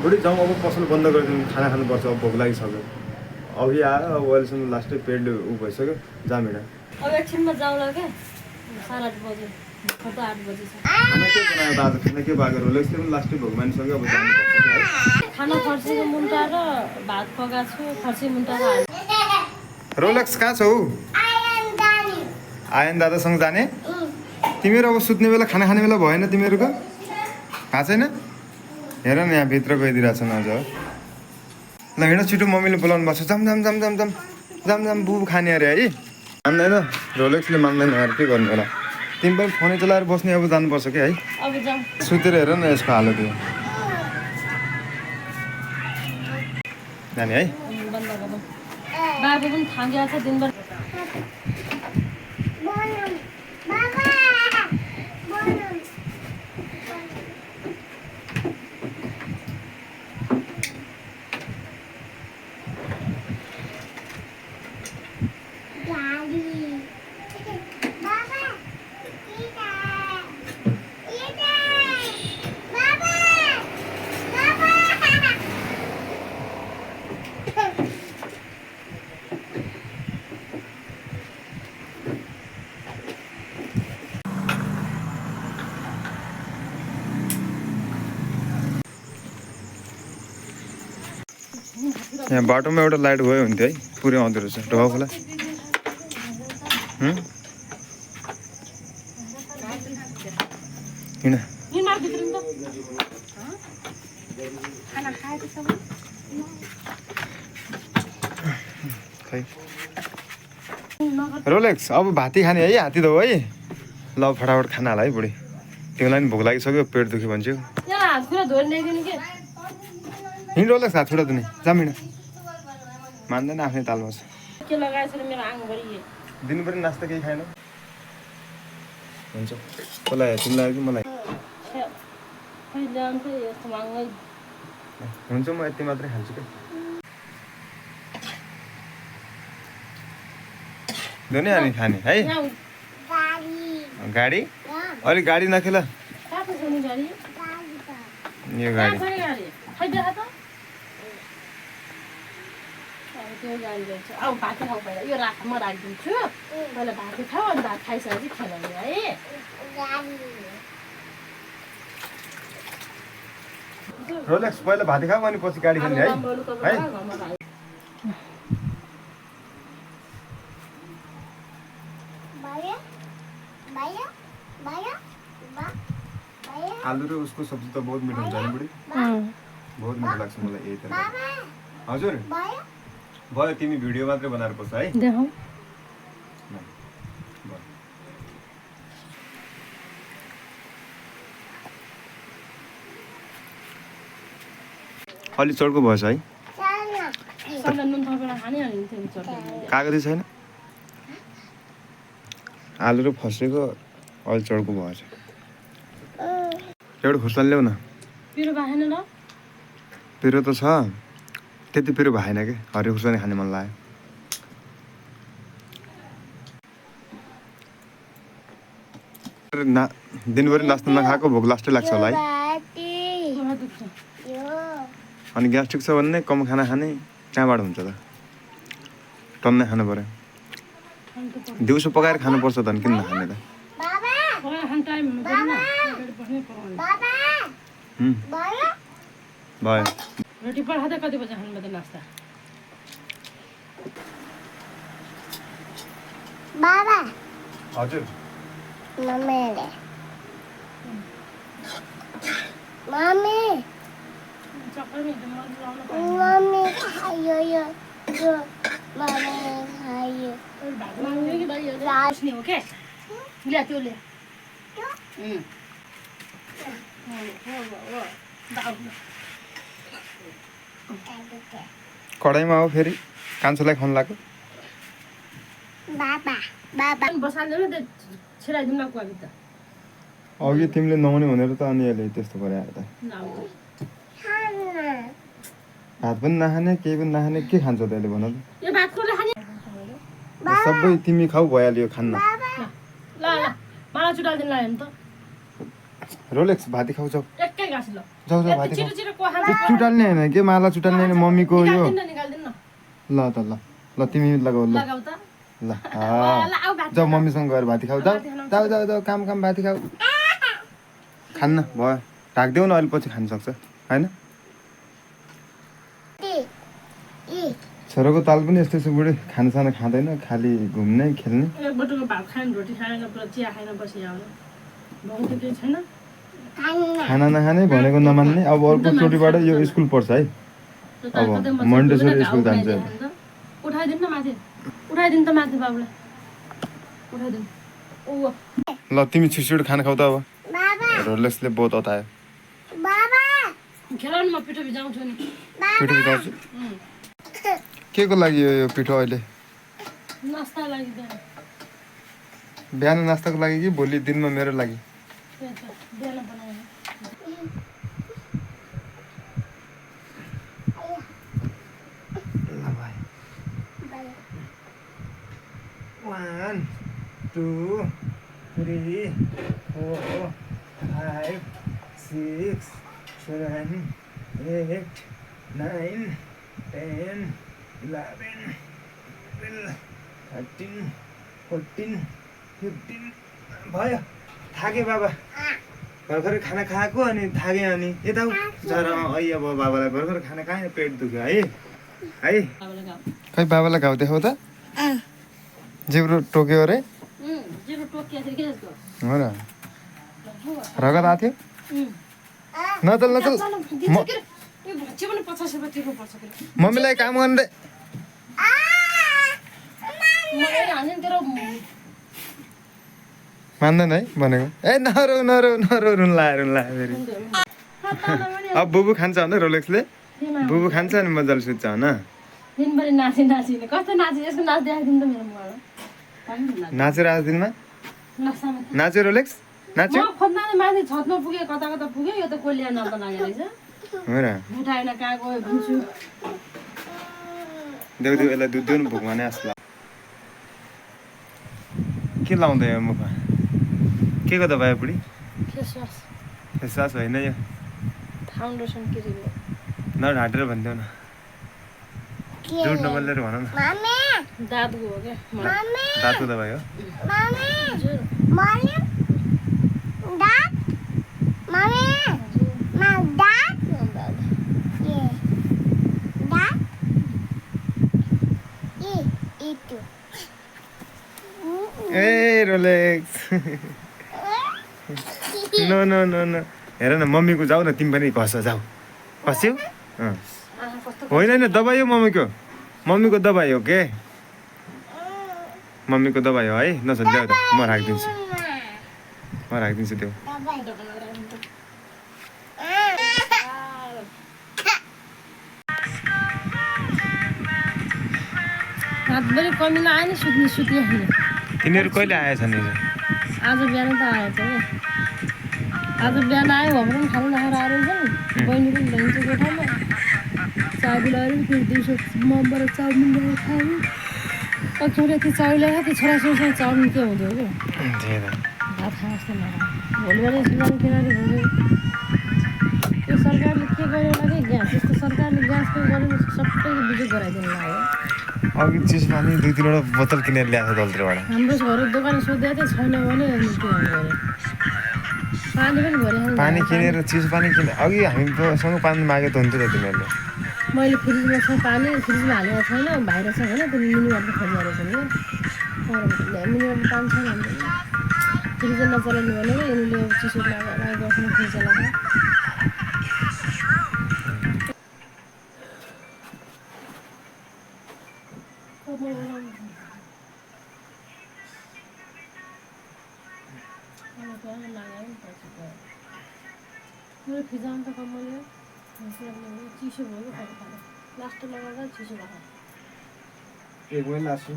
बुढी जाउँ अब पसल बन्द गरिदिनु खाना खानुपर्छ अब भोक लागिसक्यो अघि आयो अब अहिलेसम्म लास्टै पेटले उ भइसक्यो जाम हिँड अब एकछिनमा जाउँला क्या 8:30 बजे 8 बजे छ खाना के बनायो बाजा खाना के बागेर रोलेक्सले पनि लास्टै भोक मानिसक्यो अब जानुपर्छ है खाना फर्सीको मुन्टा र भात पकाएको छु फर्सी मुन्टा र रोलेक्स कहाँ छौ आयन दादासँग जाने तिमीहरू अब सुत्ने बेला खाना खाने बेला भएन तिमीहरूको थाहा छैन हेर न यहाँ भित्र गइदिरहेछन् अझ ल हिँड छिटो मम्मीले बोलाउनु भएको छ जाम जाम जाम जाम जाम जाम जाम बुबु खाने अरे है मान्दैन रोलेक्सले मान्दैन यार के गर्नु होला तिमी पनि फोनै चलाएर बस्ने अब जानुपर्छ कि है अब जाउँ सुतेर हेर न यसको हालत यो जाने है बन्द गरौँ बाबु पनि थाङ्गिएको छ दिनभर यहाँ बाटोमा एउटा लाइट गयो हुन्थ्यो है पुरै आउँदो रहेछ ढोका खोला हिँड खै रोलेक्स अब भाती खाने है हाती दो है ल फटाफट खाना होला है बुढी तिमीलाई पनि भोक लागिसक्यो पेट दुख्यो भन्छु हात खुला धोएर ल्याइदिनु के हिँड रोलेक्स हात छुट्टा दुने जाम हिँड मान्दैन आफ्नै तालमा छ के लगाएछ र मेरो आङभरि दिनु पनि नास्ता केही खाएन हुन्छ कसलाई तिमीलाई कि मलाई खै ल्याउँछ यस्तो महँगै हुन्छ म यति मात्रै खान्छु क्या दोनी अनि खाने है गाडी अलिक गाडी नखेल कहाँ छ नि गाडी यो गाडी खै देखा त त्यो गाडी रहेछ अब भात खाऊ पहिला यो राख म राखिदिन्छु पहिला भात खाऊ अनि भात खाइसकेपछि खेलाउने है रोलेक्स पहिला भात खाऊ अनि पछि गाडी खेल्ने है है आलु र उसको सब्जी त बहुत मिठो हुन्छ नि बुढी बहुत मिठो लाग्छ मलाई यही तरकारी हजुर भयो तिमी भिडियो मात्रै बनाएर बस्छ है देखाऊ अलि चर्को भएछ है कागती छैन आलु र फसेको अलि चर्को भएछ एउटा खुर्सानी ल्याउ न पिरो भएन ल पिरो त छ त्यति पिरो भएन कि हरियो खुर्सानी खाने मन लाग्यो दिनभरि नास्ता नखाएको भोक लास्टै लाग्छ होला है अनि ग्यास्ट्रिक छ भने कम खाना खाने कहाँबाट हुन्छ त टन्नै खानु पर्यो दिउँसो पकाएर खानुपर्छ त किन नखाने त भयो रोटी पठाउँदा कति बजी खानु त नास्ता बाबा हजुर मम्मीले मम्मी मम्मी खायो यो मम्मी खायो रास्नी हो के ल्या त्यो ल्या कडाइमा हो फेरि कान्छोलाई खुवाउनु लाग्यो बाबा बाबा बसाल्दैन त छिराइदिउँ न कुवाभित्र त अघि तिमीले नहुने भनेर त अनि अहिले त्यस्तो गरे आएर त भात पनि नखाने केही पनि नखाने के खान्छ त अहिले भन त यो भात कसले खाने सबै तिमी खाऊ भइहाल्यो खान्न ल ल मलाई चुटाइदिनु लाग्यो नि त रोलेक्स भाती खाउँछौ एकै घाँस ल जाऊ जाऊ भात छिटो छिटो को खान्छ त्यो चुटाल्ने होइन के माला चुटाल्ने होइन मम्मीको यो निकाल्दिन न ल त ल ल तिमी लगाऊ ल लगाऊ त ल ल आऊ भात जाऊ मम्मीसँग गएर भाती खाऊ जाऊ जाऊ जाऊ जाऊ काम भाती खाऊ खान्न भयो ढाकिदेऊ न अहिले पछि खान सक्छ होइन छोराको ताल पनि यस्तो बुढी खानासाना खाँदैन खालि घुम्ने खेल्ने एक बटुको भात खाएन रोटी खाएन पुरा चिया खाएन बसी आउनु भाउ त केही छैन खाना नखाने भनेको नमान्ने अब अर्को चोटिबाट यो स्कुल पढ्छ है अब मन्टेश्वरी स्कुल जान्छ उठाइदिनु न माथि उठाइदिनु त माथि बाबुलाई उठाइदिनु ऊ ल तिमी छिटो खाना खाऊ त अब बाबा रोलेक्सले बहुत अतायो बाबा खेलाउनु म पिठो भिजाउँछु नि पिठो भिजाउँछु के को लागि यो पिठो अहिले नास्ता लागि त बिहान नास्ताको लागि कि भोलि दिनमा मेरो लागि बिहान बनाउने ल भाइ 1 2 3 4 5 6 7 8 9 10 11 12 13 14 15 भयो थाके बाबा भर्खर खाना खाएको अनि थाके अनि यता जरा अहिले अब बाबालाई भर्खर खाना खाएँ पेट दुख्यो है बाबुलाई गाउँ खै बाबालाई घाउ देखाउ त जिब्रो टोक्यो अरे जिरो टोकिया थियो के जस्तो हो र रगत आएको थियो नचल नचल यो भन्छ पनि 50 रुपियाँ तिर्नु पर्छ के मम्मीलाई काम गर्नु दे मैले हाने तेरो मान्दैन है भनेको ए नरौ नरौ नरौ रुन लायो फेरि अब बुबु खान्छ होइन रोलेक्सले बुबु खान्छ अनि मजाले सुत्छ होइन दिनभरि नाची नाची कस्तो नाची यसको नाच देखाइदिनु त मेरो मुखबाट नाचेर आज दिनमा नाच्यो रोलेक्स नाच्यो म खोज्दा माथि छतमा पुगे कता कता पुग्यो यो त कोलिया नत लागेको रहेछ हो र उठाएन कहाँ गयो भन्छु देऊ देऊ यसलाई दुध देऊ न भोकमा नै आस्तो के लाउँदै यो मुखमा के को दबायो बुढी फेसवास फेसवास होइन यो फाउन्डेसन क्रिम नढाटेर भनिदेऊ न झुट नबोलेर भन न मम्मी दाँतको हो क्या मम्मी दाँतको दबाई हो मम्मी हजुर मम्मी दात मम्मी मा दात ये दात itu a Rolex no no no no हेर न मम्मीको जाऊ न तिमी पनि घस जाऊ खस्यौ होइन होइन दबाई हो मम्मीको दबाई हो के मम्मीको दबाई हो है नसोच ल्याउ त म राखिदिन्छु त्यो रातभरि कमिला आयो नि सुत्ने तिनीहरू कहिले आएछन् हिजो आज बिहान त आएछ नि आज बिहान आयो हाम्रो पनि खाना नखाएर आएर नि बहिनी पनि ल्याइन्छ कोठामा चाउमिन आएर फेरि दिउँसो मम्बर चाउमिन ल्याएर खायो छोरा त्यो चाउमिन ल्याएर त्यो छोराछोरीसँग चाउमिन के हुँदो कि भात खाए जस्तो नखायो भोलिबाट स्कुल किनभने त्यो सरकारले के गर्यो होला कि ग्यास यस्तो सरकारले ग्यासको गरेर सबै बिजु गराइदिनु लाग्यो अघि चिज पानी 2-3वटा बोतल किनेर ल्याएको दलतिरबाट हाम्रो घर दोकान सोधेको थियो छैन भने पानी पनि भरे पानी किनेर चिज पानी किने अघि हामीसँग पानी मागेको त हुन्थ्यो त तिमीहरूले मैले फ्रिजमा छ पानी फ्रिजमा हालेको छैन बाहिर छ होइन त्यो मिनिबाट खोजिरहेको छ नि मिनिबाट पानी छैन हाम्रो फ्रिज नचलाउने भनेर यिनीहरूले चिसो लागेको फ्रिज चलाएको मेरो फिजाउनु त कम्मले चिसो भयो खाना खाना लास्ट लगाएर चिसो लगाएर एक महिना लाग्छु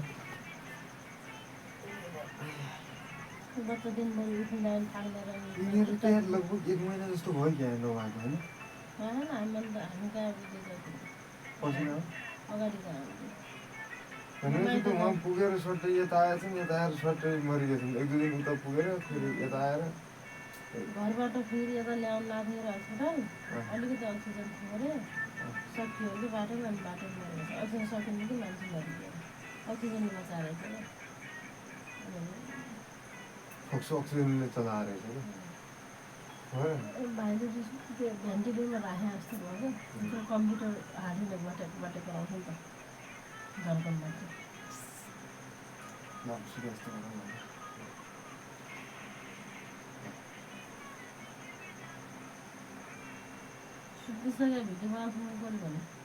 गत दिनभरि उठ्दा थाक्दैन तिमीहरू त यार लगभग 1 महिना जस्तो भयो क्या नभएको होइन हामी कहाँ पसिना अगाडि भनेपछि त उहाँ पुगेर सट्टै यता आएछन् यता आएर सट्टै मरिगएछन् 1-2 दिन उता पुगेर फेरि यता आएर घरबाट फेरि यता ल्याउनु लाग्थेर हस्पिटल अलिकति अक्सिजन थियो अरे सकियो कि बाटोमा अनि बाटोमा मरेको छ अक्सिजन सकिनु कि मान्छे मरिदियो अक्सिजन बचाएर अक्सिजनले चलाएर हो भाइले त्यो भेन्टिलेटरमा राखे जस्तो भयो क्या त्यो कम्प्युटर हालेर बटेको आउँछ नि त झर्कनबाट सुत्दिसक्यो भिडियोमा आफ्नो गर्यो भने